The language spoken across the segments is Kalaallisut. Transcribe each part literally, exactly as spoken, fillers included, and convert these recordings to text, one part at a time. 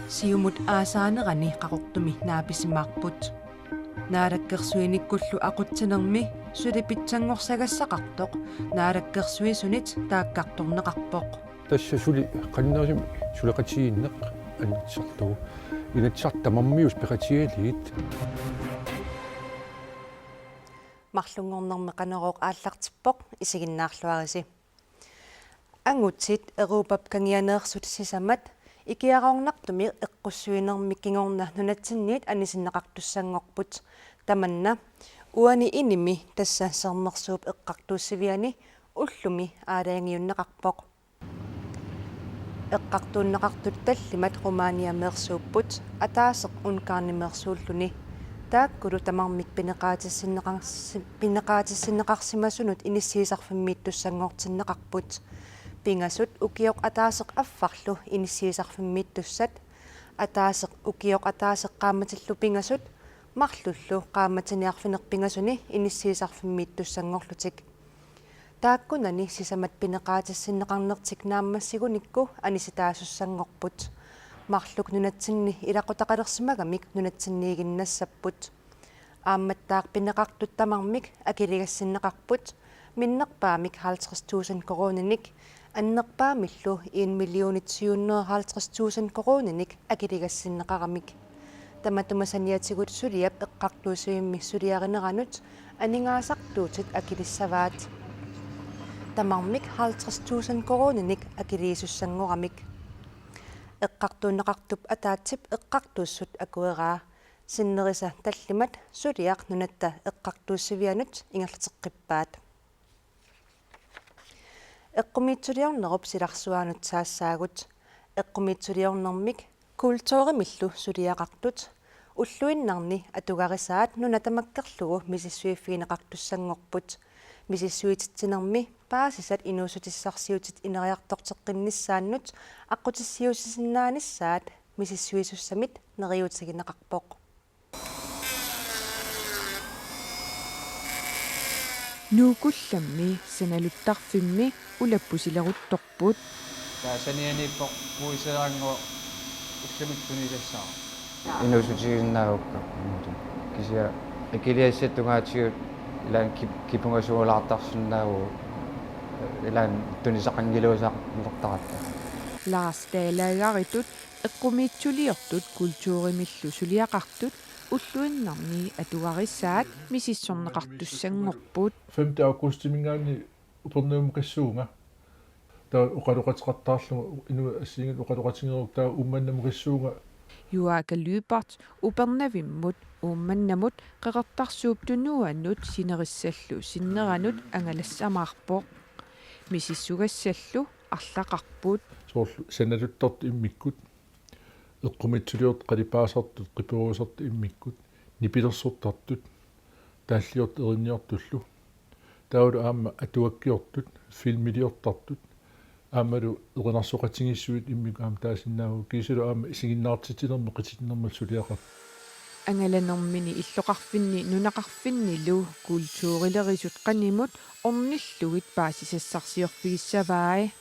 Siumut aasaanerani Qaqortumi naapisimaarput. Naalakkersuinikkullu aqutsinermi suli pitsanngorsagassaqartoq naalakkersuisunit taakkartorneqarpoq. Tassa suli qannersim suleqatigiinneq annertusarlugu. Inatsisartut tamarmiusut peqatigalugit. Marlunngornermi Qanorooq aallartippoq, isiginnaarluarisi. Angutit Europap kangianeersut sisamat ikiaroornartumik eqqussuinermi kingorna nunatsinniit anisinneqartussanngorput. Tamanna uani inimi, tassa Sermersuup eqqartuussiviani, ullumi aalajangiunneqarpoq. Eqqartuunneqartut tallimat Rumæniameersuupput, ataaseq Ungarnimeersuulluni. Taakkulu tamarmik pineqaatissinneqarsi-, pineqaatissinneqarsimasunut inissiisarfimmiittussanngortinneqarput. Pingasut ukioq ataaseq affarlu inissiisarfimmiittussat, ataaseq ukioq ataaseq qaammatillu pingasut, marlullu qaammatini arfineq-pingasuni inissiisarfimmiittussanngorlutik. Taakkunani sisamat pineqaatissinneqarnertik naammassigunikku anisitaasussanngorput. Marluk nunatsinni ilaqutaqalersimagamik nunatsinniiginnassapput. Aammattaaq pineqartut tamarmik akiligassinneqarput, minnerpaamik halvtreds tusind koruuninik, annerpaamillu en millionit syv hundrede halvtreds tusind koruuninik akiligassinneqaramik. Tamatuma saniatigut suliap eqqartuussivimmi suliarineranut aningaasartuutit akilissavaat. Tamarmik halvtreds tusind koruuninik akiliisussanngoramik. Eqqartuunneqartup ataatsip eqqartuussut akueraa. Sinnerisa tallimat suliaq nunatta eqqartuussivianut ingerlateqqippaat. Eqqumiitsuliornerup silarsuaanut saassaagut. Eqqumiitsuliornermik kulturimillu suliaqartut ulluinnarni atugarisaat nuna tamakkerlugu misissuiffigineqartussanngorput. Misissuititsinermi paasisat inuussutissarsiutit ineriartorteqqinnissaannut aqqutissiuussisinnaanissaat misissuisussamit neriuutigineqarpoq. Nuukullammi sanaluttarfimmi ulappusileruttorput. Taava sanianiippoq puiseerannguaq ullumikkut tunisassaaq. Inuussutigisinnaagukku. Kisianni akiligassat tungaatigut ilaanni kip-, kipungasuulaartarsinnaavugut. Ilaanni tunisaqanngilaartaratta. Lars Dalageritut eqqumiitsuliortut kulturimillu suliaqartut ulluinnarni atugarisaat misissorneqartussanngorput. Femte augustiminngaanniit Upernavimmukassavunga. Taava oqaloqateqattaarlunga, inuit assigiinngitsut oqaloqatigerukkit, taava Uummannamukassuunga. Juaaka Lyberth Upernavimmut Uummannamut Qeqertarsuup Tunuanut sinerissallu sinneranut angalassamaarpoq. Misissugassallu arlaqarput. Soorlu sanaluttartut immikkut, eqqumiitsuliortut, qalipaasartut, qiperusartut immikkut, nipilersortartut, taalliortut erinniortullu. Taavalu aamma atuakkiortut, filmiliortartut, aammalu erinarsoqatigiissuit immikkut aamma taasinnaavagut, kiisalu aamma isiginnaartitsinermut qititsinermullu suliaqartut. Angalanermini illoqarfinni nunaqarfinnilu kulturilerisut qanimut ornillugit paasisassarsiorfigissavai.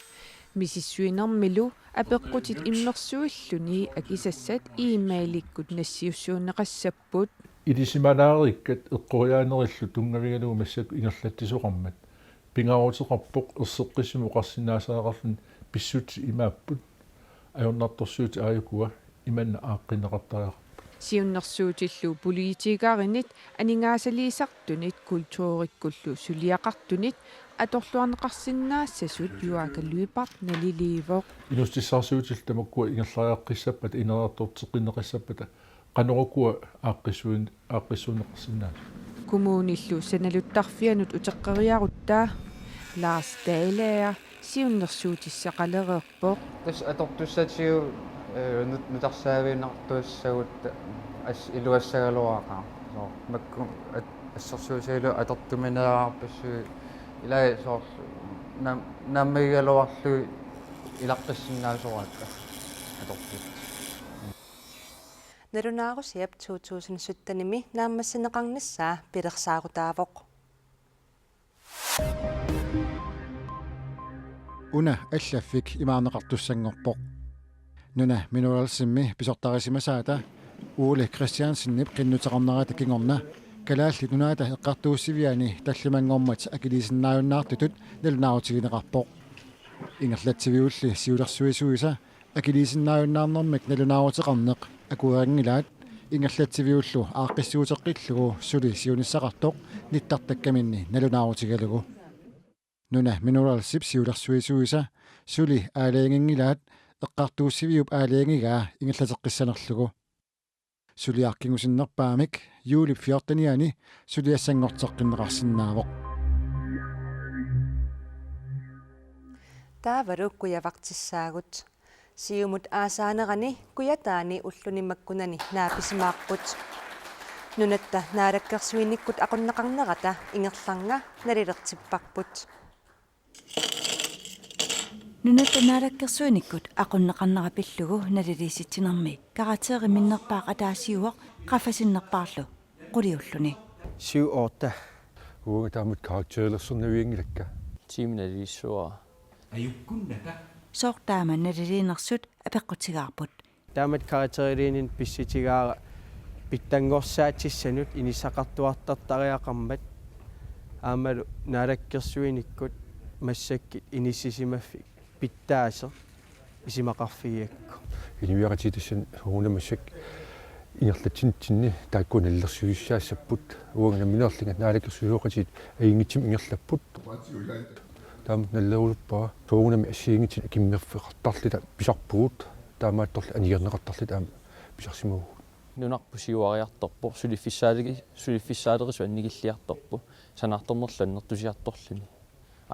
Misissuinermilu apeqqutit immersuilluni akisassat e-mailikkut nassiussuunneqassapput. Ilisimalaarikkat eqqoriaanerillu tunngavigalugu massakkut ingerlatsisoqarmat. Pingaaruteqarpoq erseqqissumik oqarsinnaasariaqarluni pissutsit imaapput. Ajornartorsiutit aajukua imanna aaqqinneqartariaqarput. Siunnersuutillu politikerinit aningaasaliisartunit kulturikkullu suliaqartunit atorluarneqarsinnaassasut Juaaka Lyberth naliliivoq. Inuussutissarsiutillu tamakkua ingerlariaqqissappata, ineriartorteqqinneqassappata, qanorukua aaqqissuin-, aaqqissuunneqarsinnaasut. Kommunillu sanaluttarfianut uteqqeriarutta Lars Dalager siunnersuutissaqalereerpoq. Tassa atortussatigut, eh, nut-, nutarsaavigiinnartussagutta as-, iluassagaluaqaaq. Soorlu makku at-, assersuutigalugu atortumineerarpassuit, ilai soorlu naam-, naammagigaluarlugit ilaqqissinnaasoriarluta atortut. Nalunaarusiap to tusind syttenimi naammassineqarnissaa pilersaarutaavoq. Una allaffik imaarneqartussanngorpoq. Nuna Mineralsimmi pisortarisimasaata Ole Christiansenip qinnuteqarnerata kingorna Kalaallit Nunaata eqqartuussiviani tallimanngormat akiliisinnaajunnaartutut nalunaarutigineqarpoq. Ingerlatsiviulli siulersuisuisa akiliisinnaajunnaarnermik nalunaaruteqarneq akuerinngilaat, ingerlatsiviullu aaqqissuuteqqillugu suli siunissaqartoq nittartakkaminni nalunaarutigalugu. Nuna Mineralsip siulersuisuisa suli aalajanginngilaat eqqartuussiviup aalajangigaa ingerlateqqissanerlugu. Suliaq kingusinnerpaamik juulip fjortenianni suliassanngorteqqinneqarsinnaavoq. Taavalu kujavartissaagut. Siumut aasaanerani Kujataani ulluni makkunani naapisimaapput. Nunatta naalakkersuinikkut aqunneqarnerata ingerlarnga nalilertipparput. Nunatta naalakkersuinikkut aqunneqarnera pillugu naliliisitsinermi karakterit minnerpaaq ataasiuvoq qaffasinnerpaarlu quliulluni. Syv otte. Uanga taamatut karakterilersornavianngilakka. Tiiminaliissuara. Ajukkunnata. Sooq taama naliliinersut apeqqutigaarput. Taamatut karakteriliineq pissutigaara pitsanngorsaatissannut inissaqartuartartariaqarmat aammalu naalakkersuinikkut massakkut inissisimaffik pitsaasoq isumaqarfigigakku. Inuiaqatigiit tassani soorunami massakkut ingerlatsinitsinni taakku nalilersuissaassapput. Uanga nammineerlunga naalakkersuisooqatigiit ajunngitsumik ingerlapput. Taama nalilerusuppara. Soorunami assigiinngitsunik akimmeqartarluta pisarpugut, taamaattorli anigerneqartarluta aamma pisarsimavugut. Nunarput siuariartorpoq, suliffissaaleqi-, suliffissaaleqisut annikilliartorput, sanaartornerlu annertusiartorluni.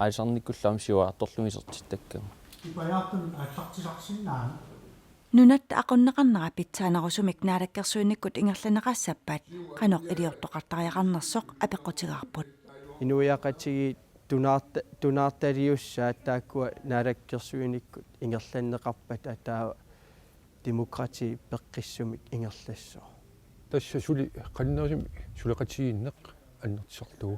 Aalisarnikkullu aamma siuariartorlugit isertittakkagut. Ipajaartumik aallartisarsinnaaneq. Nunatta aqunneqarnera pitsaanerusumik naalakkersuinikkut ingerlanneqassappat qanoq iliortoqartariaqarnersoq apeqqutigaarput. Inuiaqatigiit tunaarta-, tunaartaliussaat taakkua naalakkersuinikkut ingerlanneqarpata taava demokrati peqqissumik ingerlassaaq. Tassa suli qannerisumik suleqatigiinneq annertusarlugu.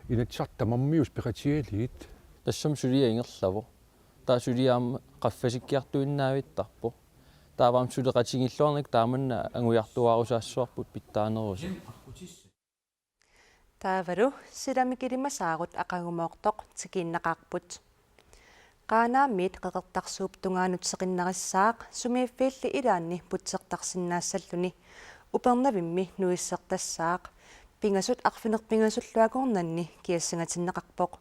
Inatsisartut tamarmiusut peqatigalugit. Tassami suliaq ingerlavoq. Taava suliaq aamma qaffasikkiartuinnavittarpoq. Taava aamma suleqatigiilluarnikkut taamanna angujartuaarusaassavarput pitsaanerusumik. Taavalu silamik ilimasaarut aqagumoortoq tikiinnaqaarput. Qaanaamiit Qeqertarsuup tungaanut seqinnarissaaq sumiiffiilli ilaanni putsertarsinnaassalluni. Upernavimmi nuissertassaaq. Pingasut arfineq-pingasullu akornanni kiassangatinneqarpoq.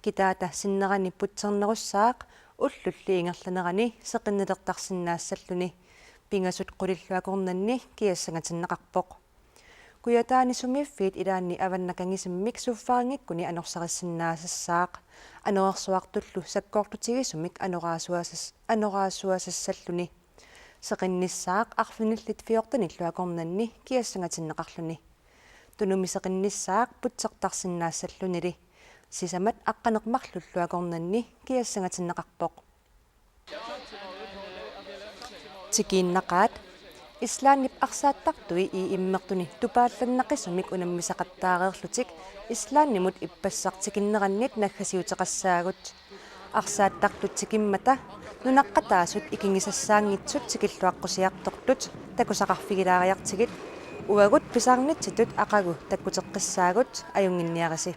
Kitaata sinnerani putsernerussaaq ullulli ingerlanerani seqinnilertarsinnaassalluni. Pingasut qulillu akornanni kiassangatinneqarpoq. Kujataani sumiiffiit ilaanni Avannakanngisimmik suffaringikkuni anorsarissinnaasassaaq. Anorersuartullu sakkortutigisumik anoraasuasas-, anoraasuasassalluni. Seqinnissaaq arfinillit fjortenillu akornanni kiassangatinneqarluni. Tunumi seqinnissaaq putsertarsinnaassallunili. Sisamat aqqaneq-marlullu akornanni kiassangatinneqarpoq. Tikiinnaqaat. Islandip arsaattartui E M-ertuni tupaallannaqisumik unammisaqattaareerlutik Islandimut ippassaq tikinnerannit naggasiuteqassaagut. Arsaattartut tikimmata nunaqqataasut ikigisassaanngitsut tikilluaqqusiartortut takusaqarfigilaariartigit, uagut pisarnitsitut aqagu takkuteqqissaagut, ajunnginniarisi.